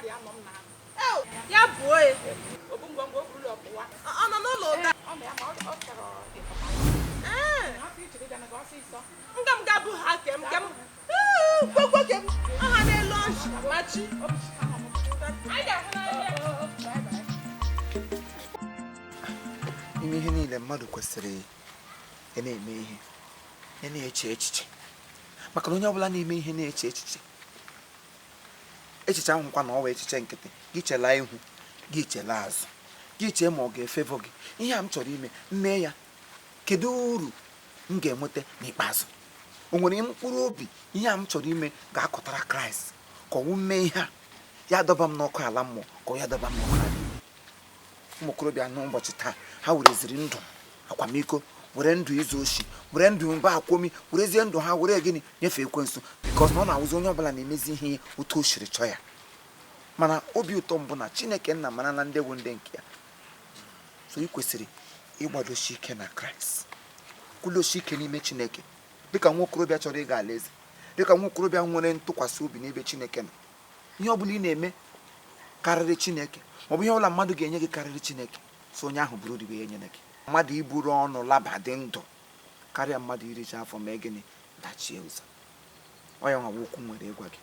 Ọrịa nọ m na ya buo ya obu ngwongwo o burula ọpụwa. Ọ nọ n'ụlọ ụda. Ọ nọ ya, ma ọ chọrọ ịpụta. Nga m ga-abụ ha kem kem gwogwo kem ọha n'elu ọjị machi. Anyị ga-ahụ n'anya. Ime ihe niile mmadụ kwesịrị ị na-eme ihe ị na-eche echiche, maka na onye ọbụla na-eme ihe na-eche echiche, echiche ahụkwa na ọ wụ echiche nkịtị. Gị chela ihu, gị chela azụ, gị chee ma ọ ga-efavour gị. Ihe a m chọrọ ime, mmee ya, kedu uru m ga-enweta n'ikpeazụ? O nwere mkpụrụ obi ihe a m chọrọ ime ga-akọtara Kraịst, ka ọwụ mmee ihe a ya dọba m n'ọkụ ala mmụọ, ka ọ ya dọba m n'ọkụ ala igwe? Ụmụ okorobịa n'ụbọchị taa, ha wereziri ndụ akwamiko, were ndụ izu oshi, were ndụ mba akwomi, werezie ndụ ha were gịnị nyefee ekwensu, because na ọ na-awụzi onye ọbụla na-emezi ihe otu o siri chọọ ya. Mana obi ụtọ mbụ na Chineke nna mara na ndị bụ ndị nke ya. So ị kwesịrị ịgbadosi ike na Kraịst, kwudosi ike n'ime Chineke, dịka nwa okorobịa chọrọ ịga alaeze, dịka nwa okorobịa nwere ntụkwasị obi n'ebe Chineke nọ. Ihe ọbụla ị na-eme karịrị Chineke, maọbụ ihe ọbụla mmadụ ga-enye gị karịrị Chineke, so onye ahụ buru ribe ya enyere gị. Mmadụ iburu ọnụ laba dị ndụ karịa mmadụ iricha afọ mee gịnị, dachie ụzọ. Ọ ya nwa okwu nwere ịgwa gị.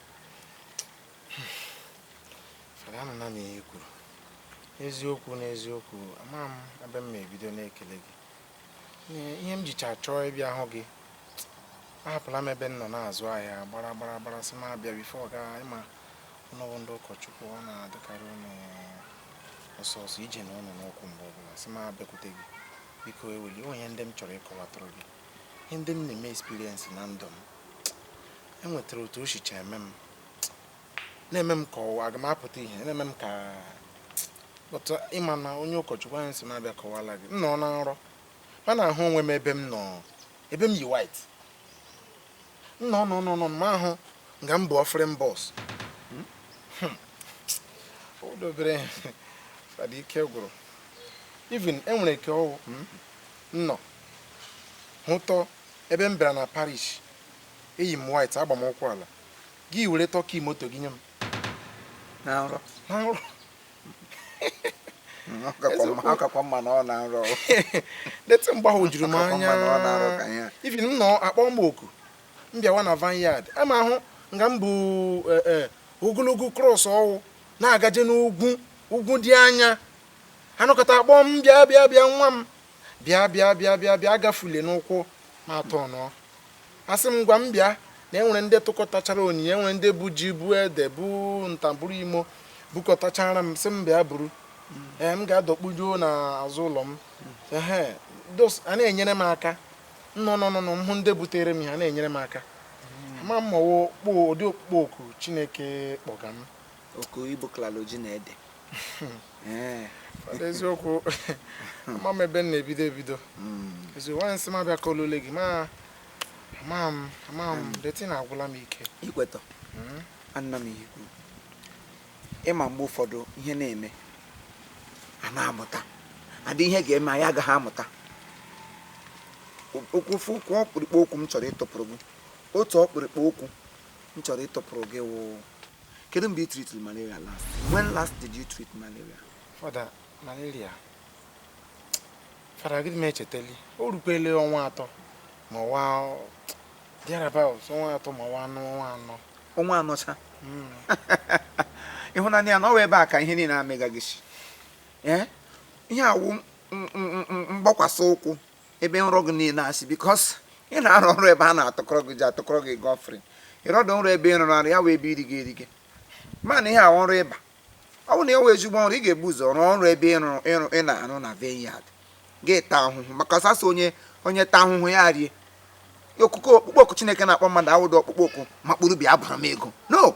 Fada, anụna m ihe i kwuru. Eziokwu na eziokwu, ama m ebe m ma ebido na-ekele gị. Ihe m jicha chọọ ịbịa hụ gị, ahapụla m ebe m nọ na-azụ ahịa gbara gbara gbara, sị m abịa before ga ịma ụnụ bụ ndị ụkọchukwu, ọ na-adịkarị ụnụ ọsọ ọsọ ije na ụnụ n'ụkwụ mgbe ọbụla, sị m abịakwute gị. Biko, eweli onye ndị m chọrọ ịkọwatụrụ gị ihe ndị m na-eme experience na ndụ m. Enwetara otu o sicha eme m, na-eme m ka ọwa aga m apụta ihe na-eme m ka pụta. Ịma na onye ụkọchukwu anyị sị m abịa kọwala gị. M nọ na nrọ, ma na-ahụ onwe m ebe m nọ, ebe m yi white, m nọ nọ nọ nọ, ma ahụ nga m bụ offering box o dobere. Fada, ike gwụrụ. Even enwere ike ọwụ m nọ hụtọ ebe m bịara na parish, eyi m white, agba m ụkwụ ala, gị were tọki moto gị nye m. Na nrọ? Na nrọ. Ọ kakwa mma na ọ na nrọ. Leta, mgbagwojuru m Ọ kakwa anya. mma na ọ na nrọ ka ihe a. Even m nọ akpọ m oku, m bịawa na vineyard, ama ahụ nga m bụ ogologo cross ọwụ na-agaje n'ugwu, ugwu dị anya. Anọkọta akpọ m, "Bịa, bịa, bịa, nwa m, bịa, bịa, bịa, bịa, bịa." Agafule n'ụkwụ ma atọ nọ, asị m gwa m bịa na enwere ndị tụkọtachara onyinye, enwere ndị bụ ji, bụ ede, bụ ntamburu imo bukọtachara m, sị m bịa buru. Ee, m ga-adọkpujuo n'azụ ụlọ m. Ehe, dos a na-enyere m aka. Nọ nọ nọ nọ, m hụ ndị butere m ihe a na-enyere m aka. Ama m ọwụ kpo ụdị okpukpe oku Chineke kpọga m. Oku Igbo klaloji na ede. Ee. Fada, eziokwu, ama m ebe m na-ebido ebido. Eziokwu, nwaanyị sị m abịa kọlule gị, ma ama m, ama m deti na agwụla m ike. Ikwetọ anna m ihe kwuru. Ịma mgbe ụfọdụ ihe na-eme a na-amụta adị, ihe ga-eme anyị agaghị amụta okwu. Okwu ọkpụrụkpụ okwu m chọrọ ịtụpụrụ gị, otu ọkpụrụkpụ okwu m chọrọ ịtụpụrụ gị wụ: kedu mgbe ị treatiri malaria last? When last did you treat malaria? Fada, malaria, fada, gịnị m echetali, o rukwele ọnwa 3 ma ọnwa thereabout, ọnwa 3 ma ọnwa 4, ọnwa 4. Ọnwa 4 cha. Ịhụnanya ya na ọ wụ ebe a ka ihe niile amegaghị shi. Ee, ihe awụ mgbakwasị ụkwụ ebe nrọ gị niile asị, because ị na-arụ ọrụ ebe a na-atụkọrọ gị ji, atụkọrọ gị ego offering. Ịrọdụ nrọ ebe ị rụrụ arụ ya wee ebe iri gị erige, mana ihe awụ ọrụ ịba. Ọ bụrụ na e wee ezigbo ọrụ, ị ga-ebu ụzọ rụọ ọrụ ebe ịrụ ịrụ ị na-arụ na vineyard gị, taa ahụhụ, maka sasọ onye onye taa ahụhụ ya rie okuko. Okpukpe oku Chineke na-akpọ mmadụ awụdụ ọkpụkpọ oku makpụrụ bịa bụrụ m ego. No,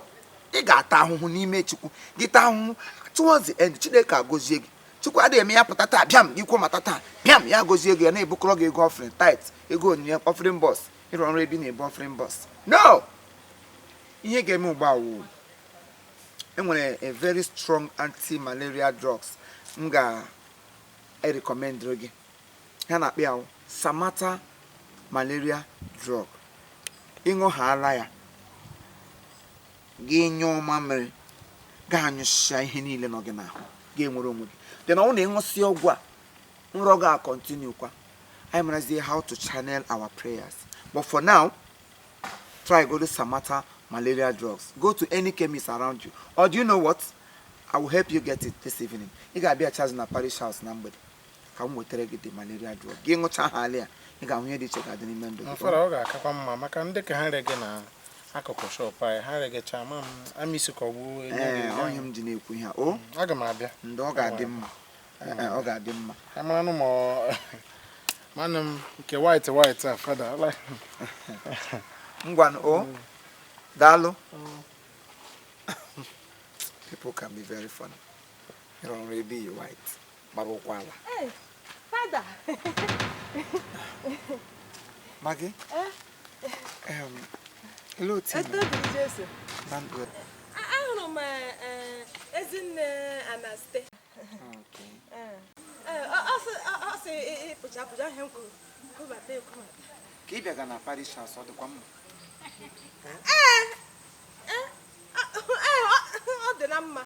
ị ga-ata ahụhụ n'ime Chukwu gị, taa ahụhụ, towards the end Chineke agọzie gị. Chukwu adịghị eme ya pụta taa bịam ikwu mata taa bịam ya agọzie gị, ya na-ebukọrọ gị ego offering, tithe, ego onyinye, offering box, ịrụ ọrụ ebe ị na-ebu offering box. No, ihe ga-eme ugbu a wụ enwere a very strong anti-malaria drugs m ga-erecommend gị. Ha na-akpọ ya Samata malaria drug. Ịṅụghala ya, gị nyụọ mamịrị. Ga-anyụsịa ihe niile nọ gị n'ahụ, ga-enwere onwe gị dị na ọ na ịṅụsị ọgwụ a, nrọ gị a-continue kwa. Anyị marazie how to channel our prayers, but for now, try go to Samata malaria drugs. Go to any chemist around you, or do you know what? I will help you get it this evening. Ị ga-abịa chazụ na parish house na mgbede ka m wetara gị the malaria drug. Gị ṅụcha ha alị a, ị ga-ahụ ihe dị iche ga-adị n'ime ndụ gị. Fada, ọ ga-akakwa mma maka ndị ka ha rege na akụkụ shop anyị, ha regecha ma m amisi ka ọ gbuo enye gị Ee. ego. Onye m ji na-ekwu ihe a o. Aga m abịa. Ndị ọ ga-adị mma. Ee, ọ ga-adị mma. Ka maranụ ma ọ manụ m nke white white a, fada. Ngwanụ o, daalụ. People can be very funny. Ịrọ ọrụ ebe iyi white gbara ụkwụ ala. Hey, Fada. Maggie, olee otu ị Eto mere? dịrị Jesu. Na ndụ. Ahụrụ m ezinne Anaste. Okay. Ee, ọ sị ịpụcha apụcha ahịa m kwuru kwubata ekwubata. Ka ị bịaga na parish house, ọ dịkwa mma? Ee, ọ dị na mma.